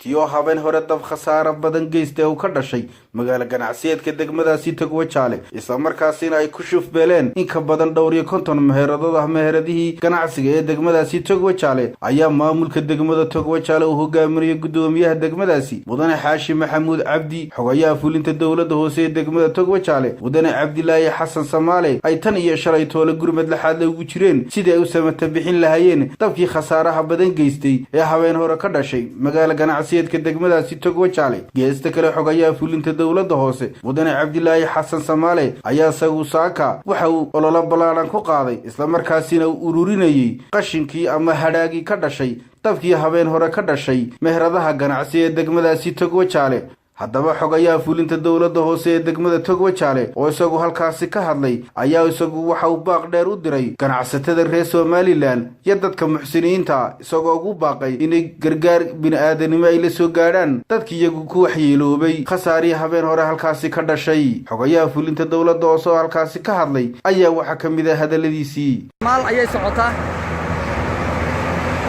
Tiyoo habeen hore dab khasaaro badan geystay uu ka dhashay magaalo ganacsiyeedka degmadaasi Togwajaale, islamarkaasina ay ku shufbeeleen in ka badan dhowr iyo 50 meheradood ah meheradihii ganacsiga ee degmadaasi Togwajaale, ayaa maamulka degmada Togwajaale uu hogaaminayo guddoomiyaha degmadaasi, Mudane Xaashi Maxamuud Cabdi, xogayaha fulinta dowladda hoose ee degmada Togwajaale, Mudane Cabdilaahi Xasan Samaale, ay tan iyo shalay toole gurmad laxaadle ugu jireen sidii ay u samata bixin lahaayeen dabkii khasaaraha badan geystay ee habeen hore ka dhashay magaalo ganacsiyeedka degmadaasi Togwajaale. Geesta kale, xogayaha fulinta dowladda hoose, Mudane Cabdilaahi Xasan Samaale, ayaa isagu saaka waxa uu ololo ballaadhan ku qaaday, islamarkaasina uu ururinayey qashinkii ama hadhaagii ka dhashay dabkii habeen hore ka dhashay meheradaha ganacsi ee degmadaasi Togwajaale. Haddaba, xogayaha fulinta dowladda hoose ee degmada Togwajaale oo isagu halkaasi ka hadlay ayaa isagu waxa uu baaq dheer u diray ganacsatada reer Somaliland iyo dadka muxsiniinta, isagoo ugu baaqay inay gargaar bini-aadanimo ay la soo gaadhaan dadki iyagu ku waxyeeloobay khasaarihii habeen hore halkaasi ka dhashay. Xogayaha fulinta dowladda hoose oo halkaasi ka hadlay ayaa waxaa ka mid ah hadalladiisii. Maal ayay socotaa.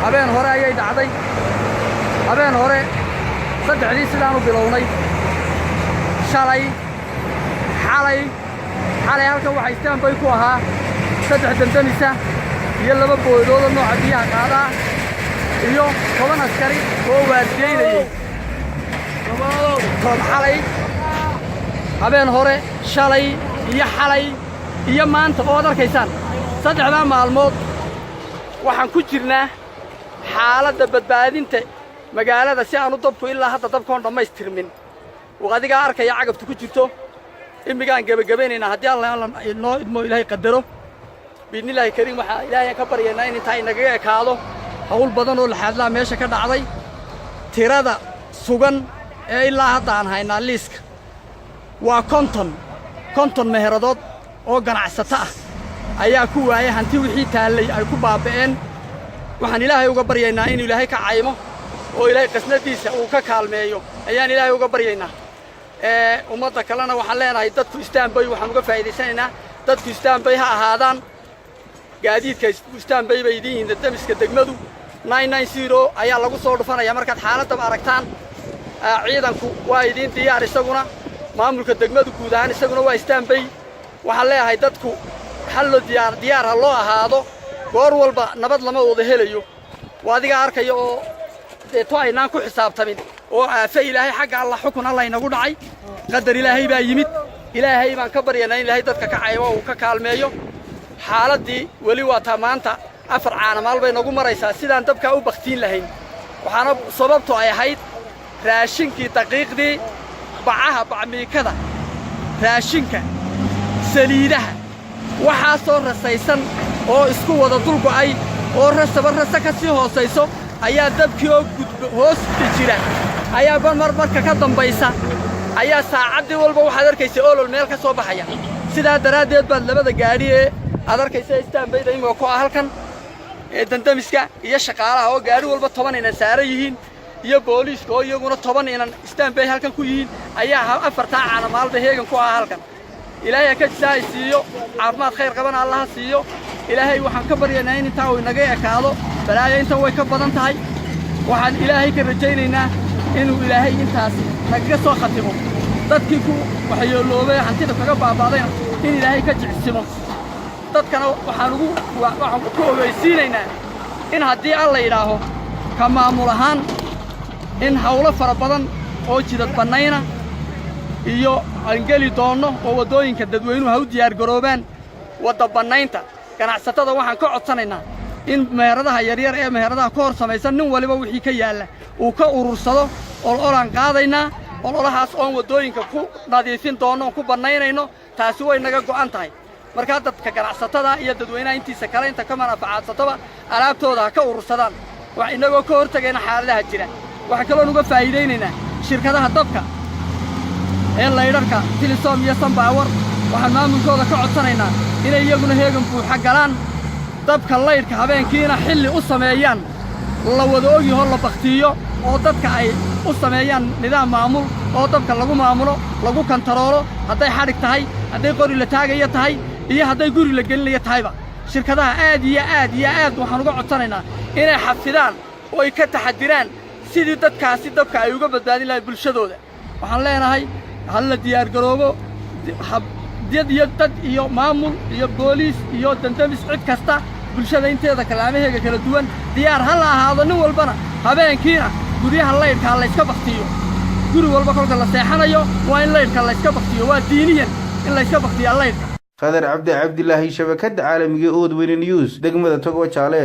Habeen hore ayay dhacday. Habeen hore 3dii sidaanu bilownay. Shalay, xalay, xalay halkan waxa standby ku ahaa saddex damdamisa iyo laba booyadooda nooca biyaha qaadaa iyo 10 askari oo waardiyeynayey. Xalay, habeen hore, shalay iyo xalay iyo maanta oo ad arkaysaan, saddexdaa maalmood waxaan ku jirnaa xaaladda badbaadinta magaalada si aanu dabku ilaa hadda dabkoon dhammaystirmin. Adigaa arkaya cagaftu ku jirto. Immigaan gebagabaynaynaa haddii Alla noo idmo, Ilaahay qadaro, biidnillaahi kariim. Waxaa Ilaahay ka baryaynaa in intaa inagaga ekaado. Hawl badan oo laxaadlaha meesha ka dhacday. Tirada sugan ee ilaa hadda aan haynaa liiska waa 50. 50 meheradood oo ganacsato ah ayaa ku waayay hanti, wixii taallay ay ku baaba'een. Waxaan Ilaahay uga baryaynaa inuu Ilaahay ka caymo oo Ilaahay qasnadiisa uu ka kaalmeeyo ayaan Ilaahay uga baryaynaa. Ummadda kalena waxaan leenahay dadku standby. Waxaan uga faa'iidaysanaynaa dadku standby ha ahaadaan. Gaadiidka standby bay idiin yihiin. Damiska degmadu 990 ayaa lagu soo dhufanaya markaad xaaladdaba aragtaan. Ciidanku waa idiin diyaar isaguna. Maamulka degmadu guud ahaan isaguna waa standby. Waxaan leeyahay dadku hallo diyaar diyaar ha loo ahaado. Goor walba nabad lama wada helayo. Waa adigaa arkaya oo deeto aynaan ku xisaabtamin oo aafe Ilaahay xagga Allah, xukun Allah inagu dhacay, qadar Ilaahay baa yimid. Ilaahay baan ka baryanaa in Ilaahay dadka ka caybo, uu ka kaalmeeyo. Xaaladdii weli waa taa. Maanta 4 caanamaal bay nagu maraysaa sidaan dabkaa u bakhtiin lahayn. Waxaana sababtu ay ahayd raashinkii, daqiiqdii, bacaha, bacmiikada raashinka, saliidaha, waxaasoo rasaysan oo isku wada dulgo'ay oo rasaba rasa ka sii hoosayso ayaa dabkii oo gudb hoosta jira ayaa mar marka ka dambaysa ayaa saacaddii walba waxaad arkaysa olol meel ka soo baxaya. Sidaa daraaddeed baad labada gaadhi ee aad arkaysa standbyda imika ku ah halkan ee dandamiska iyo shaqaalaha oo gaadhi walba 10 inan saaran yihiin iyo booliiska oo iyaguna 10 inan standby halkan ku yihiin ayaa afartaa caanamaalba heegan ku ah halkan. Ilaahay ha ka jisaahay siiyo, caafimaad khayr qabana Allaha siiyo. Ilaahay waxaan ka baryaynaa in intaa uu inaga ekaado. Balaayo intan way ka badan tahay. Waxaan Ilaahay ka rajaynaynaa inuu Ilaahay intaasi nagaga soo khatimo. Dadkii ku waxyeeloobay, hantida kaga baaba'dayna in Ilaahay ka jicsimo. Dadkana waxaan ku ogeysiinaynaa in haddii Alla yidhaaho, ka maamul ahaan in hawlo fara badan oo jidad bannayna iyo aan geli doonno oo waddooyinka dadweynuhu ha u diyaargaroobaan wadda bannaynta. Ganacsatada waxaan ka codsanaynaa in meheradaha yaryar ee meheradaha ka hor samaysan nin waliba wixii ka yaalla uu ka urursado. Ololaan qaadaynaa, ololahaas oon waddooyinka ku nadiifin doonno oon ku bannaynayno. Taasi way naga go'an tahay. Markaa dadka ganacsatada iyo dadweynaha intiisa kale, inta ka manafacaadsataba, alaabtooda ha ka urursadaan, wax innagoo ka hor tegayna xaaladaha jira. Waxaan kaloon uga faa'iidaynaynaa shirkadaha dabka ee laydharka, Telesom iyo Sompower. Waxaan maamulkooda ka codsanaynaa inay iyaguna heegan buuxa galaan, dabka laydhka habeenkiina xilli u sameeyaan la wada ogyaho la bakhtiiyo, oo dadka ay u sameeyaan nidaam maamul oo dabka lagu maamulo, lagu kantaroolo, hadday xadhig tahay, hadday qori la taagaya tahay iyo hadday guri la gelinaya tahayba. Shirkadaha aad iyo aad iyo aad waxaan uga codsanaynaa inay xafidaan oo ay ka taxadiraan. Sidii dadkaasi dabka ay uga badbaadin lahayd bulshadooda, waxaan leenahay ha la diyaargaroobo. Dad iyo dad iyo maamul iyo booliis iyo damdamis, cid kasta, bulshada inteeda kalaamaheega kala duwan, diyaar ha la ahaado. Nin walbana habeenkiina guryaha laydhka ha layska baktiyo. Guri walba kolka la seexanayo waa in laydhka layska baktiyo. Waa diiniyan in layska baktiyaa laydhka. Khadar Cabdi Cabdilaahi, shabakadda caalamiga Oodweyne News, degmada Togwajaale.